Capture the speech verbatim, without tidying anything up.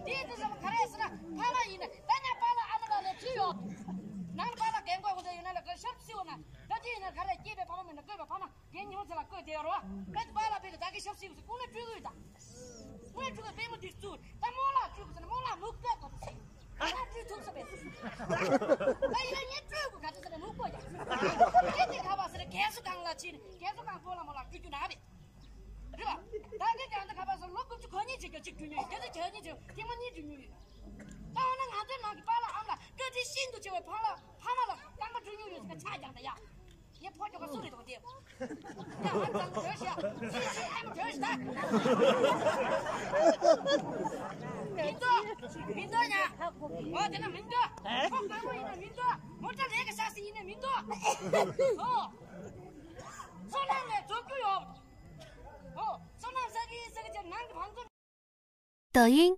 དེའི་དུས་ཙམ་ག་རེ་ཟེར་ན་ཕ་མ་ཡིན་ན་ད་ནས་པཱ་ལགས་ཨ་མ་ལགས་ལ་ཁྲིད་ཡོད། ནང་པཱ་ལགས་རྒན་གོག་ཁོ་ཚོ་ཡོད་ན་ལ་ག་ཞབས་སྲིད་འོ་ན་ད་དེ་ཡིན་ན་ག་རེ་སྐྱེས་པའི་ཕ་མ་མེད་ན་བསྐོས་པའི་ཕ་མ་རྒན་ཉི་མ་ཚེ་ལ་བསྐོས་བསྡད་ཡོད་རོ། ད་དེ་པཱ་ལགས་བེད་ད་གི་ཞབས་སྲིད་འོ་ཟེར་ཁོང་ལ་སྤྲུལ་གི་ཡོད་ད། ངས་སྤྲུལ་གི་པད་མོ་འདི་བཙུགས་ད་རྨོ་ལགས་སྤྲུལ་གི་ཟེར་ན་རྨོ་ལགས་མུག་པས་གོ་ད་ཟེར། ང་སྤྲུལ་ཐུབ་ས་བས་ཟེར། ད་ཡིན་ན་ངས་སྤྲུལ་གི་ག་ད་ཟེར་ན་མུག་པ་ཡ། དེ་དེ་ག་བ་ཟེར་ན་རྒས་གསོ་ཁང་ལ་ཕྱིན་ནས་རྒས་གསོ་ཁང་པོ་ལ་མོ་ལ་སྤྲུལ་རྒྱུ་ན་བས། རེད་བ། ད་གིན་ཀྱང་འདི་ཁ་པར་སོ་ལོ་དགུ་བཅུ་གོ་གཉིས་བྱེད་རྒྱུ་གཅིག་བསྐྲུན་ཡོད། རྒྱ་ཚ་བྱེད་གཉིས་བྱེད་ཐེངས་མ་གཉིས་བསྐྲུན་ཡོད། ད་འོ་ན་ང་ཚོའི་ནང་གི་པཱ་ལགས་ཨ་མ་ལགས་བཀའ་དྲིན་ཤིན་ཏུ་ཆེ་བའི་ཕ་ལགས་ཕ་མ་ལགས་རྐང་པ་བསྐྲུན་ཡོད་ཡོད་ཟེར་ཁ་ཆག་ཀྱང་ད་ཡ། ངའི་ཕོ་ཁྱོ་ག་སུ་རེད་དོ་དེ། ཡ་ཨ་ཙང་བྲོས་ཤག་ཅི་ཅི་ཨ་མ་བྲོས་ཤག་མི་འདུག་མི་འདུག་ཡ། འོ་དེ་ན་མི་འདུག་ཁོ་དཔའ་མོ་ཡིན་ན་མི་འདུག་མོ་ཊ་ལས་ཀ་ཤག་སི་ཡིན་ན་མི་འདུག་ཨོ། བསོད་ནམས་ལས་རྫོགས་རྒྱུ་ཡོད། ཨོ། བསོད་ནམས་བསགས་གི་བསགས་གི་ནང་གི་བང་མཛོད། 抖音，